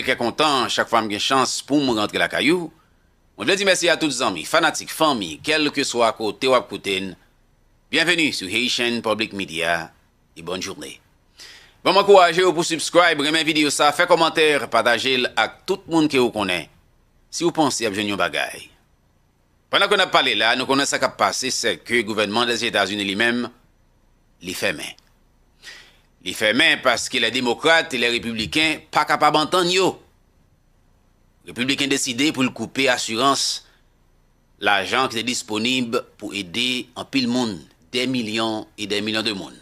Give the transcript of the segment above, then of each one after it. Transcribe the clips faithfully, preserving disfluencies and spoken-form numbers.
kè kontan chak fwa m gen chans pou m rantre lakay ou. Mwen vle di mèsi a tout zanmi, fanatik, fanmi, kèlkeswa kote w ap koute n. Byenveni sou Haitian Public Media e bòn jounen. Ban m ankouraje w pou subscribe, renmen videyo sa, fè kòmantè, pataje l ak tout moun ke w konnen si w panse y ap jwenn yon bagay. Pandan ke n ap pale la, nou konnen sa k ap pase, se ke gouvènman Lèzetazini li menm, li fèmen. Li fèmen paske lè demokrat e lè repibliken pa kapab antann yo. Repibliken deside pou l koupe asirans lajan ki te disponib pou ede anpil moun, dè milyon e dè milyon de moun.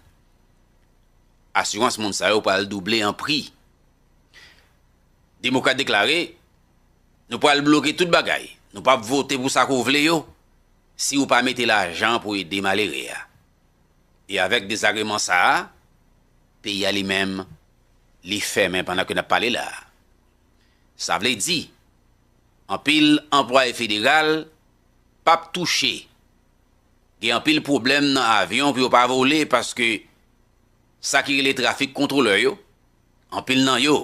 Asirans moun sa yo pral double an pri. Demokrat deklare, nou pral bloke tout bagay. Nou p ap vote pou sa ke w vle yo si w pa mete lajan pou ede malere a. E avèk dezagreman sa a, peyi a li menm, li fèmen pandan ke n ap pale la a. Sa vle di, anpil anplwaye federal p ap touche. Gen anpil pwoblèm nan avyon pou yo pa vole paske sa ki rele trafik kontwolè yo, anpil nan yo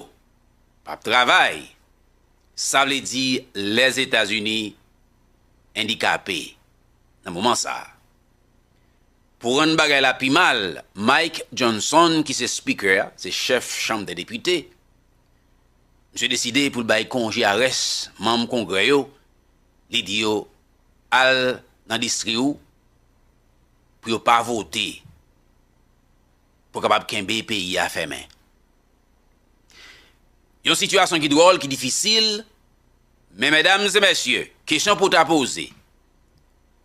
p ap travay. Sa vle di Lèzetazini andikape nan moman sa a. Pou rann bagay la pi mal, Mike Johnson, ki se Speaker a, se chèf Chanm dè Depite, misye deside pou l bay konje arès manm Kongrè yo, li di yo al nan distri w pou yo pa vote pou kapab kenbe peyi a fèmen. Yon sitiyasyon ki dwòl, ki difisil, men medam e mesye, kesyon pou ta poze,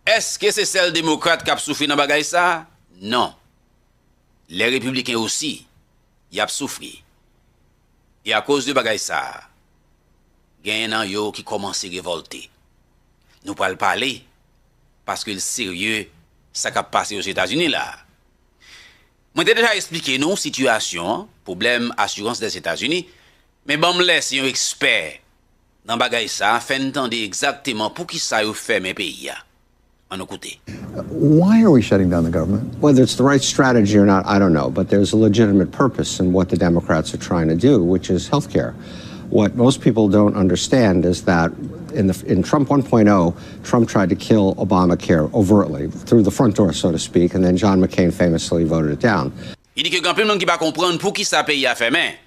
èske se sèl demokrat k ap soufri nan bagay sa a? Non. Lè repibliken osi, y ap soufri. E akoz de bagay sa a, genyen nan yo ki kòmanse revòlte. Nou pral pale, paske l serye sa k ap pase Ozetazini la a. Mwen te deja eksplike nou sitiyasyon an, pwoblèm asirans Lèzetazini, men ban m lèse yon ekspè nan bagay sa a fè n tande egzakteman poukisa yo fèmen peyi a. Ann nou koute. Why are we shutting down the government? Whether it's the right strategy or not, I don't know, but there's a legitimate purpose in what the Democrats are trying to do, which is health care. What most people don't understand is that in, the, in Trump one point oh, Trump tried to kill Obamacare overtly, through the front door, so to speak, and then John McCain famously voted it down. Li di ke gen anpil moun ki pa konprann poukisa peyi a fèmen.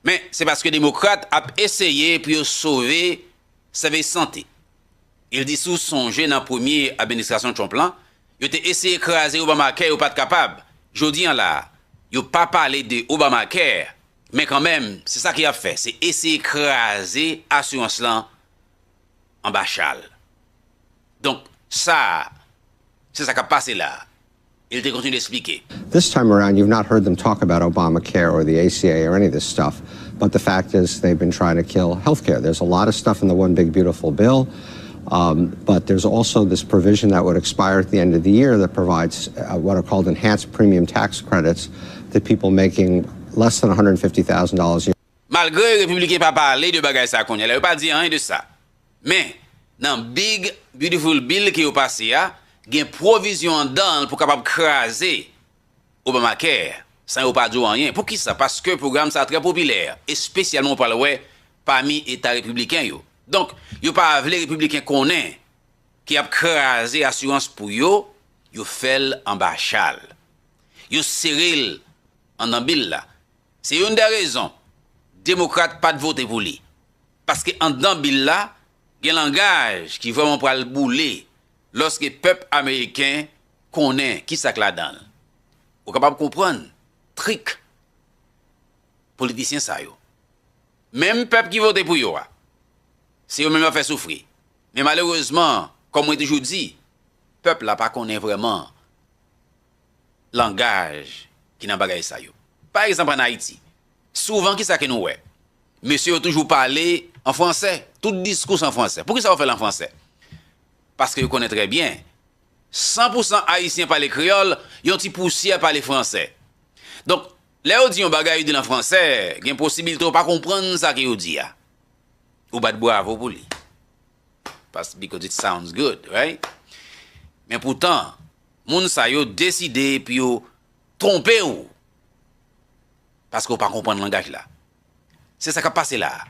Men, se paske demokrat ap eseye pou yo sove sèvis sante. E l di si w sonje nan premye administrasyon Trump lan, yo te eseye kraze Obamacare, yo pa t kapab. Jodi an la a, yo pa pale de Obamacare, men kanmenm, se sa ke y ap fè, se eseye kraze asirans lan anba chal. Donk, sa a, se sa k ap pase la a. E l te kontinye eksplike. This time around, you've not heard them talk about Obamacare or the A C A or any of this stuff. But the fact is, they've been trying to kill health care. There's a lot of stuff in the One Big Beautiful Bill. Um, but there's also this provision that would expire at the end of the year that provides uh, what are called enhanced premium tax credits to people making less than one hundred fifty thousand dollars a year. Malgre repibliken pa pale de bagay sa kounye a la, yo pa di anyen de sa. Men, nan Big Beautiful Bill ke yo pase a, gen pwovizyon anndan l pou kapab kraze Obamacare san yo pa di w anyen. Poukisa? Paske pwogram sa a trè popilè, espesyalman w pral wè pami eta repibliken yo. Donk, yo pa vle repibliken konnen ke y ap kraze asirans pou yo, yo fè l anba chal. Yo sere l anndan bil la. Se youn dè rezon demokrat pa t vote pou li. Paske anndan bil la, gen langaj ki vrèman pral boule lòske pèp ameriken konnen ki sa k ladan l. Ou kapab konprann trik politisyen sa yo. Menm pèp ki vote pou yo a, se yo menm y ap fè soufri. Men malerezman, kòm mwen toujou di, pèp la pa konnen vrèman langaj ki nan bagay sa yo. Pa egzanp, ann Ayiti, souvan ki sa ke nou wè? Mesye yo toujou pale an fransè, tout diskou se an fransè. Poukisa yo fè l an fransè? Paske yo konnen trè byen, san pou san Ayisyen pale kreyòl, yon ti pousyè pale fransè. Donk, lè yo di yon bagay, yo di l an fransè, gen posibilite w pa konprann sa ke yo di a. Ou bat bravo pou li. Pas, because it sounds good, right? Men poutan, moun sa yo deside pou yo twonpe w. Paske w pa konprann langaj la. Se sa k ap pase la a.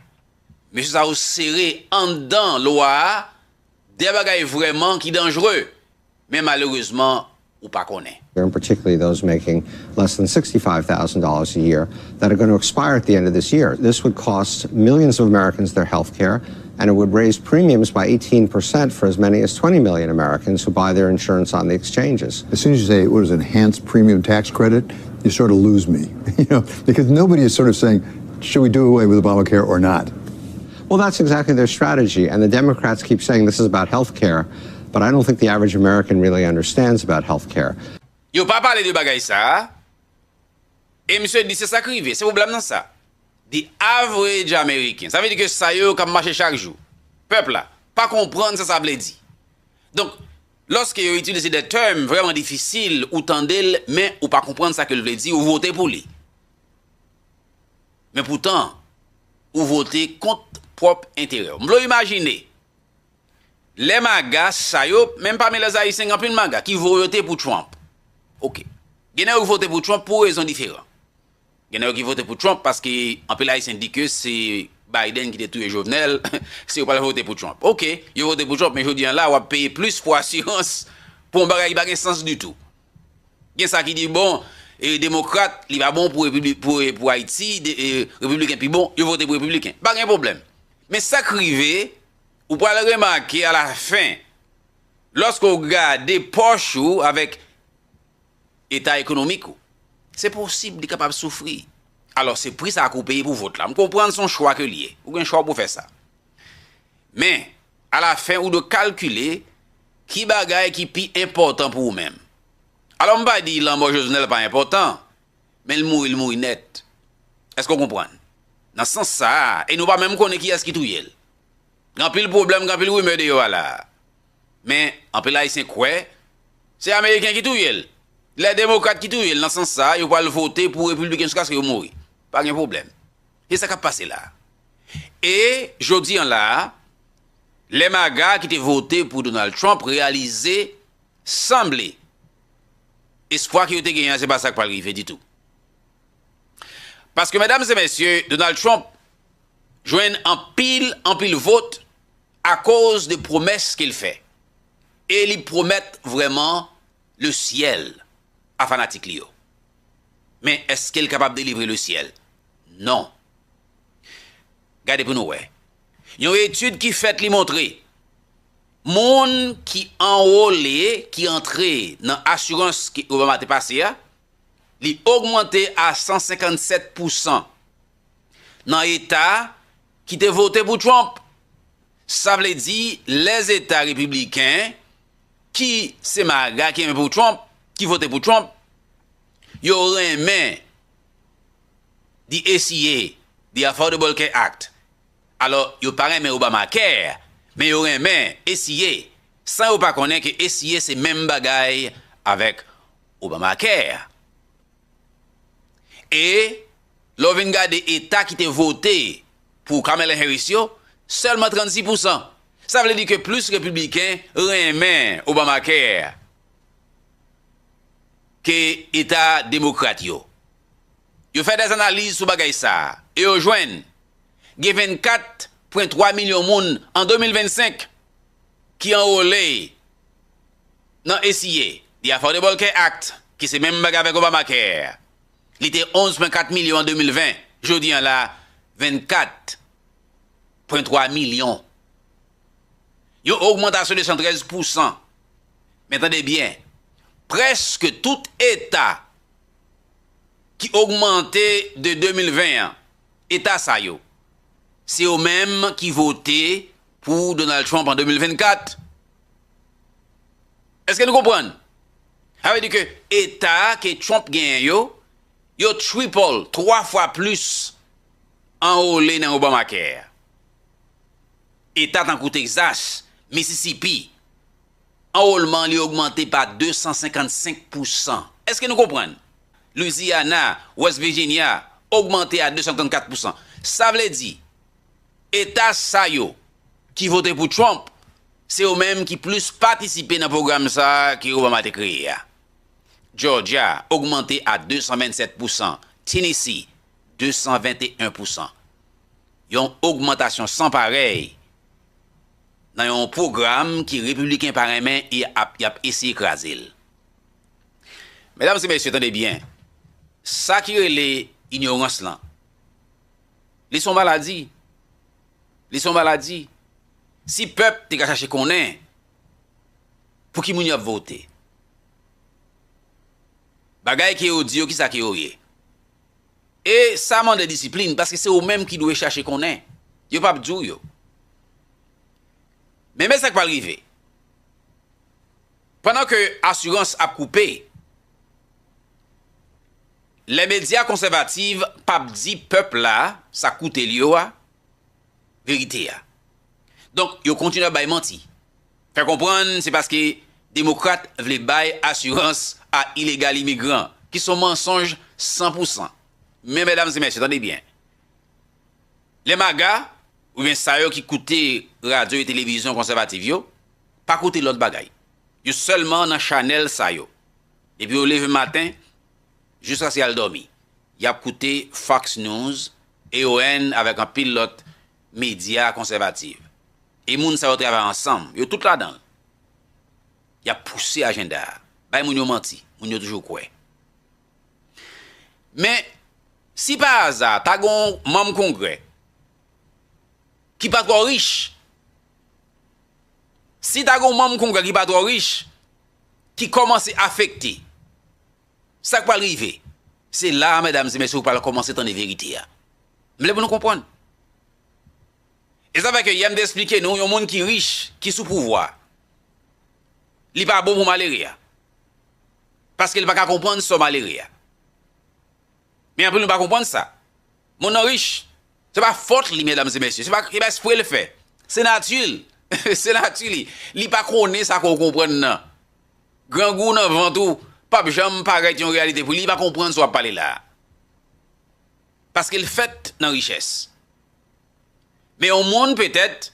Mesye sa yo sere anndan lwa a, de bagay vrèman ki danjre, men malerezman, ou pa konnen. And particularly those making less than sixty-five thousand dollars a year, that are going to expire at the end of this year. This would cost millions of Americans their health care, and it would raise premiums by eighteen percent for as many as twenty million Americans who buy their insurance on the exchanges. As soon as you say, what is it, enhanced premium tax credit, you sort of lose me, you know, because nobody is sort of saying, should we do away with Obamacare or not? Well, that's exactly their strategy, and the Democrats keep saying this is about health care, but I don't think the average American really understands about health care. Yo pa pale de bagay sa a. E misye di se sa k rive, se pwoblèm nan sa. The average American. Sa vle di ke sa yo k ap mache chak jou. Pèp la pa konprann sa sa vle di. Donk, lòske yo itilize de tèm vrèman difisil, ou tande l, men ou pa konprann sa ke l vle di, ou vote pou li. Men poutan, ou vote kont pwòp enterè w. M vle w imajine, lè maga sa yo, menm pami lèzayisyen, gen anpil maga ki vote pou Trump. Oke. Gen nèg yo ki vote pou Trump pou rezon diferan. Gen nèg yo ki vote pou Trump paske anpil ayisyen di ke se Biden ki te touye Jovenel, se yo pral vote pou Trump. Oke, yo vote pou Trump, men jodi an la, w ap peye plis pou asirans pou yon bagay ki pa gen sans ditou. Gen sa ki di, bon, e, demokrat, li pa bon pou, repibli-, pou, pou Ayiti, de, e, repibliken pi bon, yo vote pou repibliken. Pa gen pwoblèm. Men sa k rive, ou pral remake alafen, lòske w gade pòch ou avèk eta ekonomik ou, se posib li kapab soufri. Alò, se pri sa a ke w peye pou vòt la. M konprann se yon chwa ke l ye. Ou gen chwa w pou fè sa. Men, alafen, ou dwe kalkile ki bagay ki pi enpòtan pou ou menm. Alò, m pa di lanmò Jovenel pa enpòtan, men l mouri, l mouri nèt. Èske w konprann? Nan sans sa a, e nou pa menm konnen kiyès ki touye l. Gen anpil pwoblèm, gen anpil rimè deyò a la a. Men, anpil Ayisyen kwè se Ameriken ki touye l. Lè demokrat ki touye l, nan sans sa a, yo pral vote pou repibliken jiskaske yo mouri. Pa gen pwoblèm. E sa k ap pase la a. E, jodi an la a, lè maga ki te vote pou Donald Trump reyalize, sanble, espwa ke yo te genyen an, se pa sa k pral rive ditou. Paske, medam e mesye, Donald Trump jwenn anpil, anpil vòt akoz de pwomès ke l fè. E li pwomèt vrèman le syèl a fanatik li yo. Men èske l kapab delivre le syèl? Non. Gade pou nou wè. Yon etid ki fèt li montre, moun ki anwole, ki antre nan asirans ke Obama te pase a, li ogmante a san senkannsèt pousan nan eta ki te vote pou Trump. Sa vle di, lèzeta repibliken ki se maga ki renmen pou Trump, ki vote pou Trump, yo renmen the A C A, the Affordable Care Act. Alò, yo pa renmen Obamacare, men yo renmen A C A, san yo pa konnen ke A C A se menm bagay avèk Obamacare. E lè w vin gade eta ki te vote pou Kamala Harris yo, sèlman trannsis pousan. Sa vle di ke plis repibliken renmen Obamacare ke eta demokrat yo. Yo fè dèzanaliz sou bagay sa a, e yo jwenn gen vennkat pwen twa milyon moun an de mil vennsenk ki anwole nan A C A, the Affordable Care Act, ki se menm bagay avèk Obamacare. Li te onz pwen kat milyon an de mil ven, jodi an la, vennkat pwen twa milyon. Yon ogmantasyon de san trèz pousan. Men tande byen, prèske tout eta ki ogmante de de mil ven an, eta sa yo, se yo menm ki vote pou Donald Trump an de mil vennkat. Èske nou konprann? Sa vle di ke eta ke Trump genyen yo, yo triple, twa fwa plis anwole nan Obamacare. Eta tankou Texas, Mississippi, anwolman li ogmante pa de san senkannsenk pousan. Èske nou konprann? Louisiana, West Virginia, ogmante a de san trannkat pousan. Sa vle di, eta sa yo ki vote pou Trump, se yo menm ki plis patisipe nan pwogram sa a ke Obama te kreye a. Georgia ogmante a de san vennsèt pousan, Tennessee, de san venteyen pousan. yon ogmantasyon san parèy nan yon pwogram ke repibliken pa renmen e ap, y ap eseye kraze l. Medam e mesye, tande byen. Sa ki rele inyorans lan, li se yon maladi. Li se yon maladi. Si pèp te ka chache konnen pou ki moun y ap vote, bagay ke yo di yo, kisa ke yo ye. E sa mande disiplin, paske se ou menm ki dwe chache konnen. Yo p ap di w yo. Men, men sa k pral rive. Pandan ke asirans ap koupe, lè medya konsèvatif p ap di pèp la sa k koute l yo a, verite a. Donk, yo kontinye ap bay manti. Fè konprann se paske demokrat vle bay asirans a ilegal imigran, ki se yon mansonj san pou san. Men, medam e mesye, tande byen. Lè maga, oubyen sa yo ki koute radyo e televizyon konsèvatif yo, pa koute lòt bagay. Yo sèlman nan chanèl sa yo. Depi yo leve maten, jiskaske y al dòmi, y ap koute Fox News, A O N, avèk anpil lòt medya konsèvatif. E moun sa yo travay ansanm, yo tout ladan l. Y ap pouse ajanda a. Bay moun yo manti, moun yo toujou kwè. Men, si pa aza, ta gen yon manm Kongrè ki pa twò rich, si ta gen yon manm Kongrè ki pa twò rich, ki kòmanse afekte, sa k pral rive? Se la a, medam e mesye, ou pral kòmanse tande verite a. M vle pou nou konprann. E sa fè ke yè m te esplike nou, yon moun ki rich, ki sou pouvwa, li pa bon pou malere a. Paske li pa ka konprann sò malere a. Men anpil moun pa konprann sa. Moun nan rich, se pa fòt li, medam e mesye. Se pa, se pa espre l fè. Se nati l. Se nati li. Li pa konnen sa ke w konprann nan. Grangou nan vant ou p ap janm parèt yon reyalite pou li. Li pa konprann sa w ap pale la a. Paske l fèt nan richès. Men yon moun, petèt,